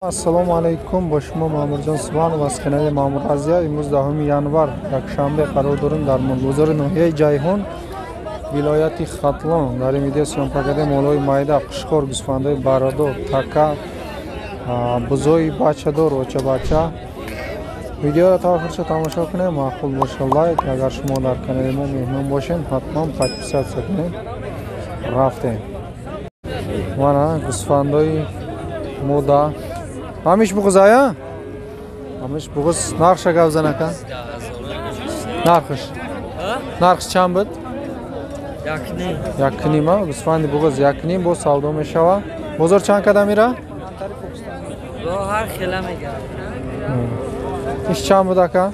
Ассалому алайкум, бо шумо Маъмурҷон Субҳонов аз канали Маъмур Азия. Имрӯз 10 январ, якшанбе, қарор дорем дар бозори ноҳияи Ҷайҳун, вилояти Хатлон. Дар ин видео съёмка кардем молҳои майда, қушқор, гӯсфандои барадор, така, бузои бачадор, очабача. Видеоро та охирша тамошо кунем, маъқул боша лайк. Агар шумо дар канали мо меҳмон бошед, ҳатман подписаться кунед. Рафтем. Мана гӯсфандои мода. Ҳамиш буғуз ая? Ҳамиш буғуз. Нархша гап зан ака. Нархш. Нархш чанд буд? Як ним. Гӯсфанди буғуз як ним бо савдо мешава. Бозор чанд када мира? Ҳар хела мегирад. Иш чанд буд ака?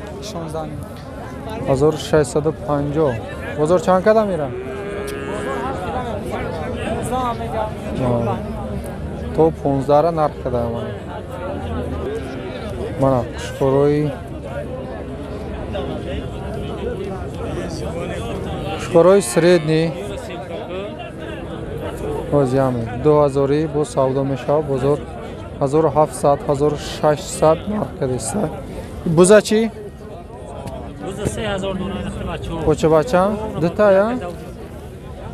1650. Бозор чанд када мира? То 15 нарх када мана. Мана қушқорои средний озями 2000 бо савдо мешава. Бозор 1700 1600 нарх кадеста. Буза чӣ? Буза 3000 дона. Оча бача дута я?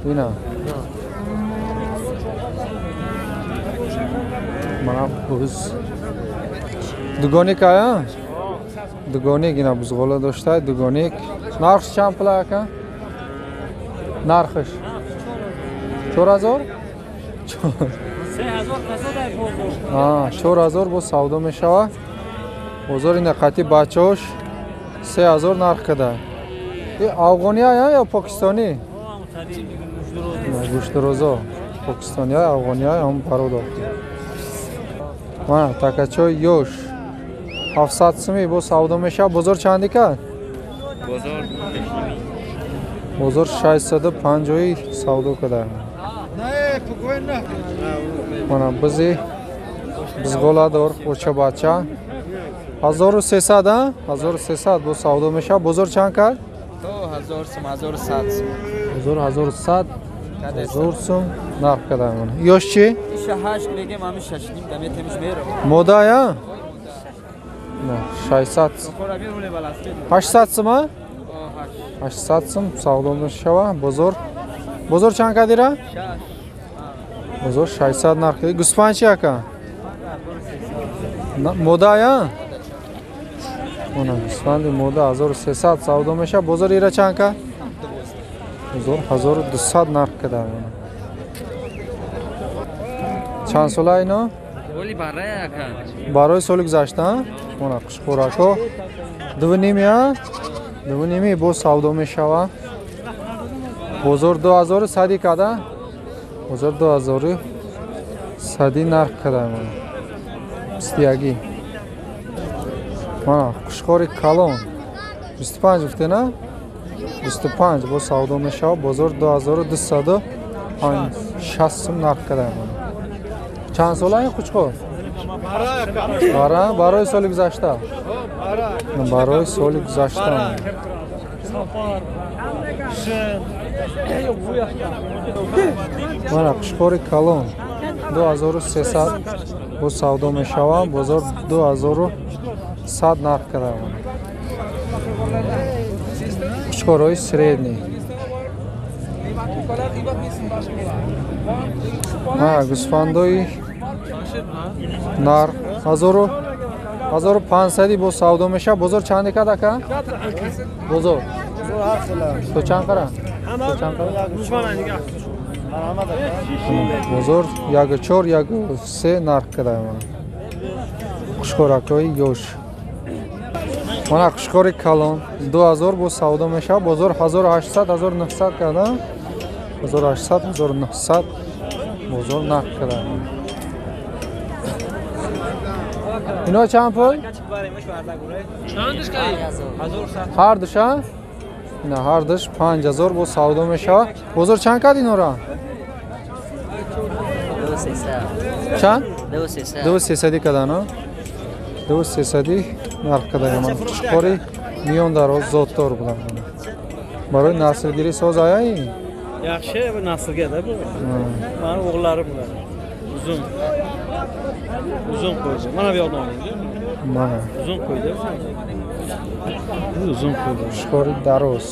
Ина мана буз дугоник ая? Дугоник ина бузғола дошта, дугоник. Нархш чанд пул ака? Нархш 4000? 4000 бо савдо мешава. Бозор ина қати бачаош 3000 нарх када. И афғони ая ё покистонӣ? Гӯштурозо. Покистони ая, афғони ая, ҳам бародор. Мана такачои ёш 700 сумӣ бо савдо мешава. Бозор чанди кард? Бозор 650 савдо када. Мана бизи бизғоладор, оча бача 1300, а? 1300 бо савдо мешава. Бозор чанд кард? 1000 сум, 1100 сум. Бозор 1100 1000 сум нарх када. Ёш чӣ? Иша 8 мегем, ҳами 6 ним да метемиш меро. Мода я? Не, 600. 800 сум, а? 800 сум савдо мешава. Бозор. Бозор чанд кадира? Бозор 600 нарх. Гӯсфанд чӣ ака? Мода я? Она гӯсфанди мода 1300 савдо мешава. Бозор ира чанд ка? Бозор 1200 нарх када. Чанд сола ино? Барои соли гузашта? Мона қушқорако 2.5 я? 2.5 бо савдо мешава. Бозор 2100 када? Бозор 2100 нарх када. 21. Мана қушқори калон 25 гуфте на? 25 бо савдо мешава. Бозор 2260 сум нарх када. Чанд сола ин қучқор? Барои соли гузашта. Барои соли гузашта. Мана қушқори калон 2300 бо савдо мешава. Бозор 2100 нарх када. Қушқорҳои средний. Гӯсфандои нар 1500 бо савдо мешава. Бозор чанде кад ака? Бозор то чанд қара? Бозор 1.4 1.3 нарх када. Қушқоракҳои ёш. Мана қушқори калон 2000 бо савдо мешава. Бозор 1800 1900 када. 1800 1900 бозор нарх када. Ино чанд пул? Ҳар душа? Ина ҳар душ 5000 бо савдо мешава. Бозор чанд кад инора? Чанд? 2300 када, на? 2300 нарх када. Қушқори миён дароз зотдор будан. Барои наслгирӣ соз аяи? Yaxshi, bu naslga da bu. Mani o'g'llarim bular. Uzun. Uzun qo'ydi. Mana bu yoqdan oling. Mana. Uzun qo'ydi. Uzun qo'ydi. Qushqori daroz.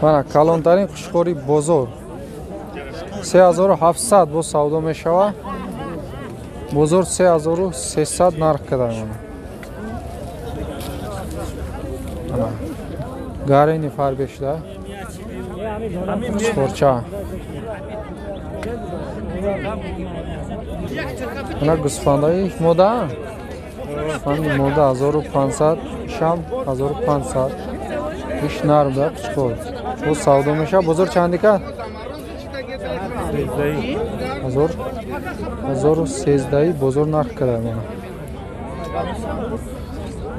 Mana калонтарин қушқори бозор. 3700 бо савдо мешавад. Бозор 3300 нарх карда. Mana. Гарини фарбе шуда. Қушқорча. Мана гӯсфандаи мода. Гӯсфанди мода 1500, шам 1500. Иш нарм да қучқор. Бо савдо мешавад. Бозор чандика? 1013 бозор нарх карда. Мана.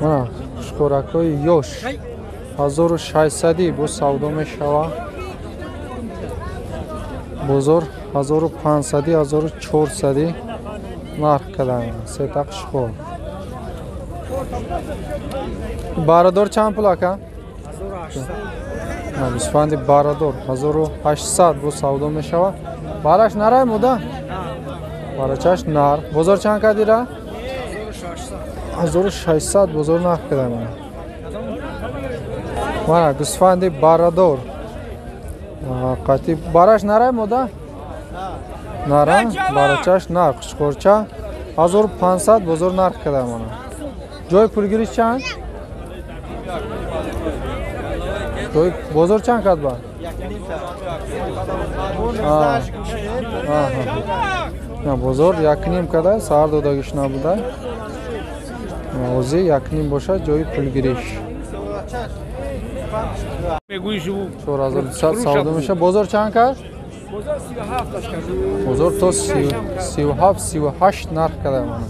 Мана қушқоракҳои ёш 1600 бо савдо мешавад. Бозор 1500, 1400 нарх карда. Сета қушқор. Барадор чанд пул ака? 1800. Гӯсфанди барадор 1800 бо савдо мешавад. Бараш нарай муда? Барачаш нар. Бозор чанд кардира? 1600 бозор нарх карда. Мана гӯсфанди барадор. Қати бараш нарай муда? Нара, барачаш нар, қушқорча 1500 бозор нарх карда. Мана. Ҷои пулгириш чанд? Ҷои бозор чанд кард ба? Бозор 1.5 карда, саҳар додагиш набуда. Ози 1.5 бошад ҷои пулгириш. 4200 савдо мешавад. Бозор чанд кард? Бозор то 37, 38 нарх карда. Мана.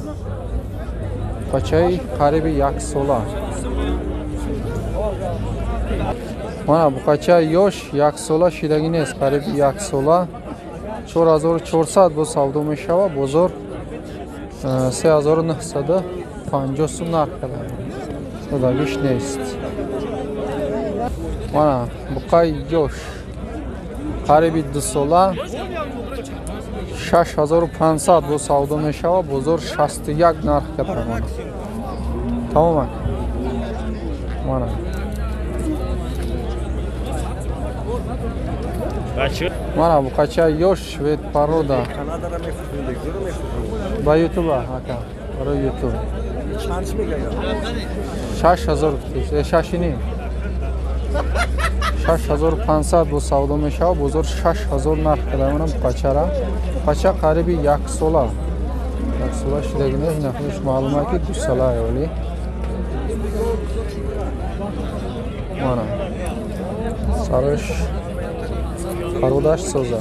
Бачаи қариби 1 сола. Мана буқачаи ёш 1 сола шидагӣ нест, қариби 1 сола 4400 бо савдо мешавад. Бозор 3950 сум нарх карда. Додагиш нест. Мана буқаи ёш қариби 2 сола 6500 бо савдо мешавад. Бозор 61 нарх карда. Мана. Тамом. Мана. Мана буқача ёш швед парода. Ба ютуба ака, барои ютуб. 6000 6.5. 6500 бо савдо мешавад. Бозор 6000 нарх карда. Мана буқачара. Буқача қариби 1 сола. 1 сола шидагӣ нест, нахуш маълума ки 2 сола вале. Мана. Сараш пародаш соза.